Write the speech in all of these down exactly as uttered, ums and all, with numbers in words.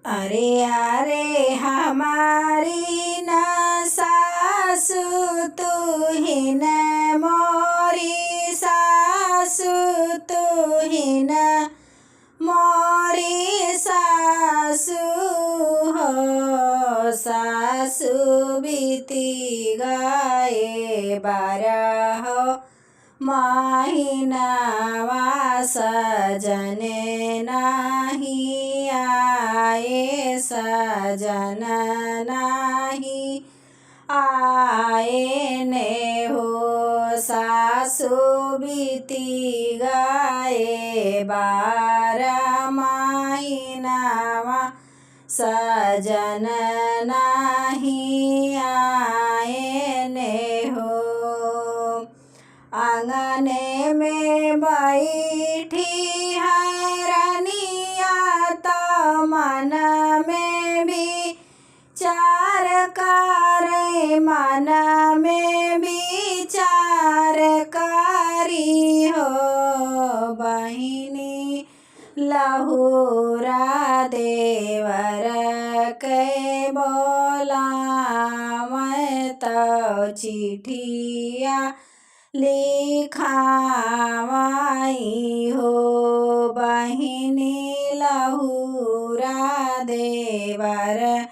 अरे, अरे, हमारी न सासु तुहिन, मोरी सासु तुहिन, मोरी सासु हो, सासु बीती गए बारह महीनवा सजन नाही आए, सजन नाही आए ने हो। सासु बीती गए बारह महीनवा सजन नाही आए ने हो। आंगने में बैठी है रनिया, तो मन में विचार करे, मन में विचार करी हो। बहिनी लहुरा देवर के बोलावै, तो चिठिया लिखावै हो। बहिनी लहुरा देवर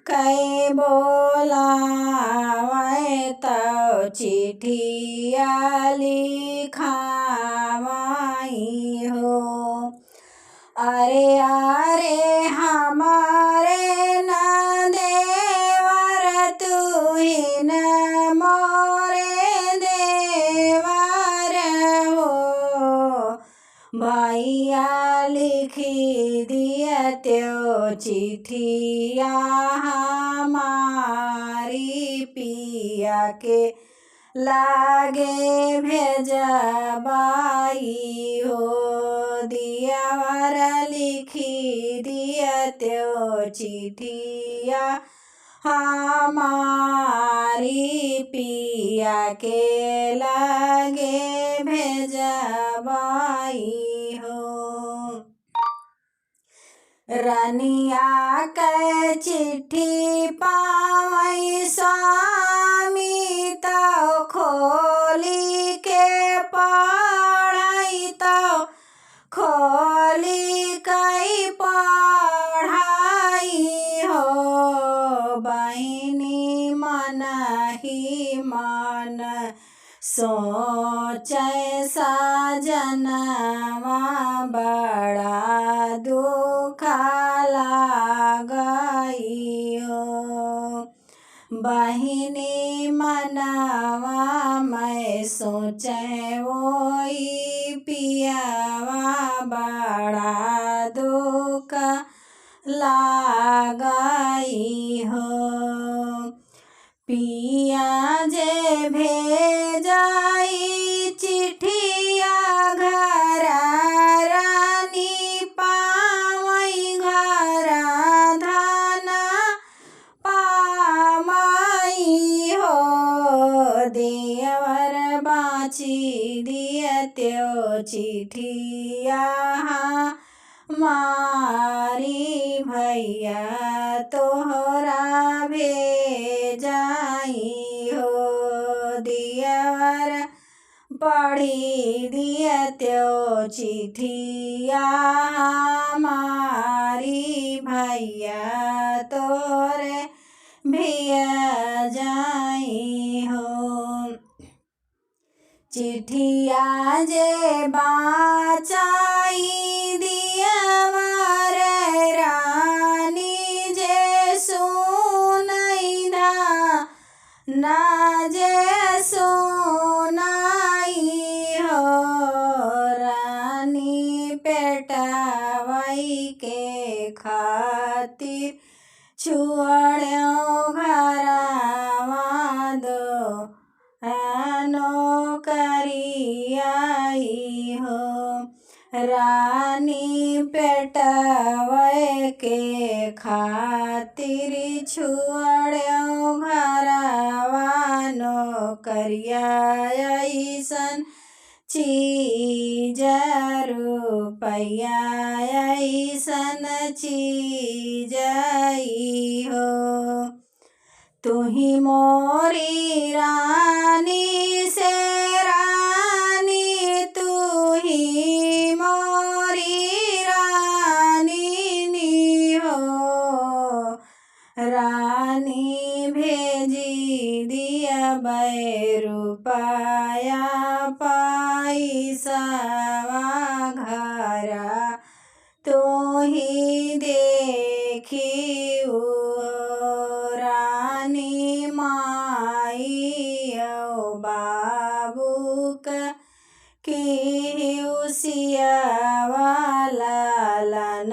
कै बोलावै, तो चिठिया लिखावै हो। अरे, अरे, हमारे न देवर तुहिन, मोरे देवर हो। भैया लिखि दिया त्यो चिठिया हमारी पिया के लागे भेजबाई हो। दियावर लिखि दिया त्यो चिठिया हमारी पिया के लागे भेजबाई हो। रनिया के चिट्ठी पावै स्वामी, तौ खोलि के पढ़ै, तौ खोलि कै पढ़ै हो। बहिनी मन ही मन सोचै सजनवा बड़ा दुख लागै हो। बहिनी मनवा मै सोचै ओइ पियवा बड़ा दुख लागै हो। पिया जे भेजाई चिठिया घर, रानी पावै घर धन पावै हो। देवर बाँची दिया त्यो चिठिया हमारी भैया तोहरा भेजाई हो। दियावर पढ़ी दिया त्यो चिठिया हमारी भैया तोहरे भेजाई हो। चिठिया जे बाँचाई दियावर रानी जे सुनैधा ना जे सुनाई हो। रानी पेटवै के खातिर छोड़्यो घरवा दो नौकरियाई हो। रानी पेटवै के खातिर छोड़्यो घरवा नौकरिया अइसन चीज रुपया अइसन चीज आई हो। तुही मोरी रानी से रानी, तुही मोरी रानी नी हो। रानी भेजी दिया बै रुपया पैसवा घरा, तोही देखी ओ रानी माई औ बाबू क किहिउ सियावा लालन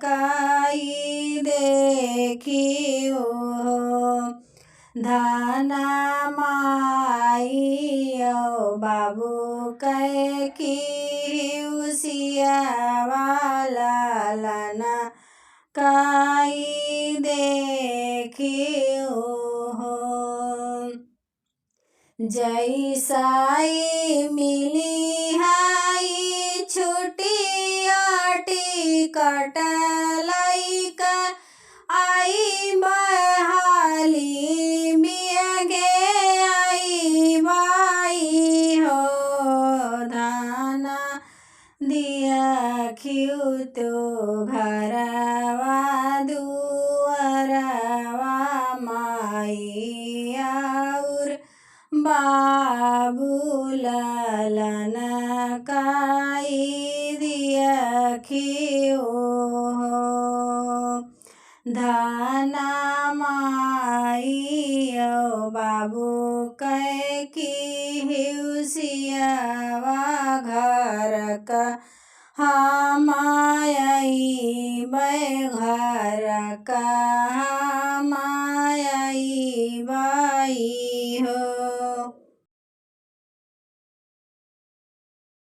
काई देखिउ हो। धना माई औ बाबू कै किहिउ सियावा लालन काई देखिउ हो। जैसाई मिली हाई छुट्टी आटी कटलई का आई बहाली बियगे आई बाई हो। धाना दिया खिउ तो घरवा दुअरवा माई और बाबू लालन काई दिया खियो हो। धाना माई औ बाबू कै किहिउ सियावा घर का हम अइबै घर का हम अइबै।